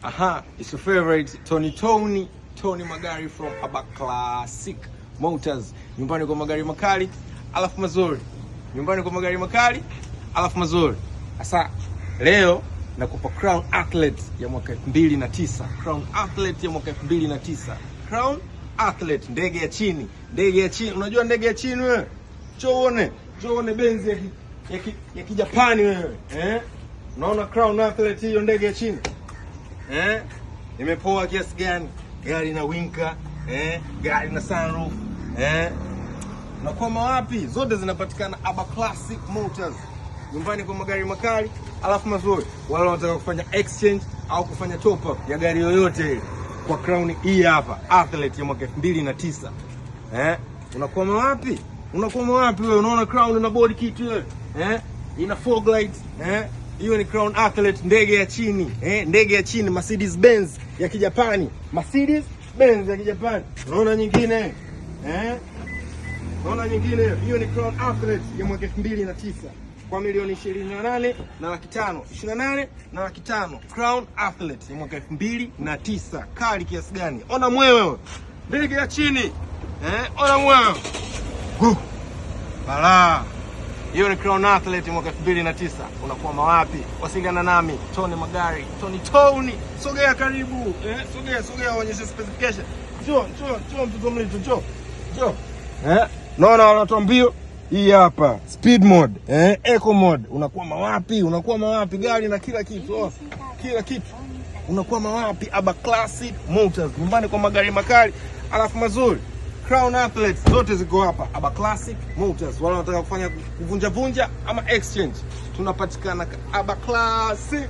Aha, it's your favorite Tony Tony Tony Magari from Aba Classic Motors. Nyumbani kwa magari makali alafu mazuri, nyumbani kwa magari makali alafu mazuri. Sasa leo nakupa Crown Athlete ya mwaka 2009. Crown Athlete ya mwaka 2009. Crown Athlete, ndege ya chini, ndege ya chini. Unajua ndege ya chini wewe? Njoo uone, njoo uone Benzi ya Kijapani wewe. Eh? Unaona Crown Athlete hiyo ndege ya chini? Eh? Imepoa kiasi gani? Gari na winka, eh? Gari na sunroof, eh? Unakwama wapi? Zote zinapatikana Aba Classic Motors. Nyumbani kwa magari makali alafu mazuri. Wale wanataka kufanya exchange au kufanya top up ya gari yoyote ile kwa Crown hii hapa Athlete ya mwaka 2009. Eh? Unakwama wapi? Unakwama wapi wewe? Unaona Crown ina body kit wewe? Eh? Ina fog light, eh? Hiyo ni Crown Athlete, ndege ya chini, eh? Ndege ya chini, Mercedes Benz ya Kijapani. Mercedes Benz ya Kijapani. Unaona nyingine? Eh? Unaona nyingine, hiyo ni Crown Athlete ya mwaka 2009 kwa milioni 28 na laki tano, 28 na laki tano. Crown Athlete ya mwaka 2009, kali kiasi gani? Ona mwewe, ndege ya chini, eh? Ona mwewe. Gu. Balaa. Hiyo ni Crown Athlete mwaka 2009. Unakwama wapi? Wasiliana nami Tony Magari, Tony Tony. Sogea karibu. Eh, sogea sogea, onyesha specification. Njoo, njoo, njoo mtoto mlito, njoo. Njoo. Eh? Naona wanatoa mbio. Hii hapa speed mode, eh, eco mode. Unakwama wapi? Unakwama wapi? Gari na kila kitu. Oh, kila kitu. Unakwama wapi? Aba Classic Motors, nyumbani kwa magari makali alafu mazuri. Crown Athlete zote ziko hapa Aba Classic Motors. Wale wanataka kufanya kuvunja vunja ama exchange, tunapatikana Aba Classic.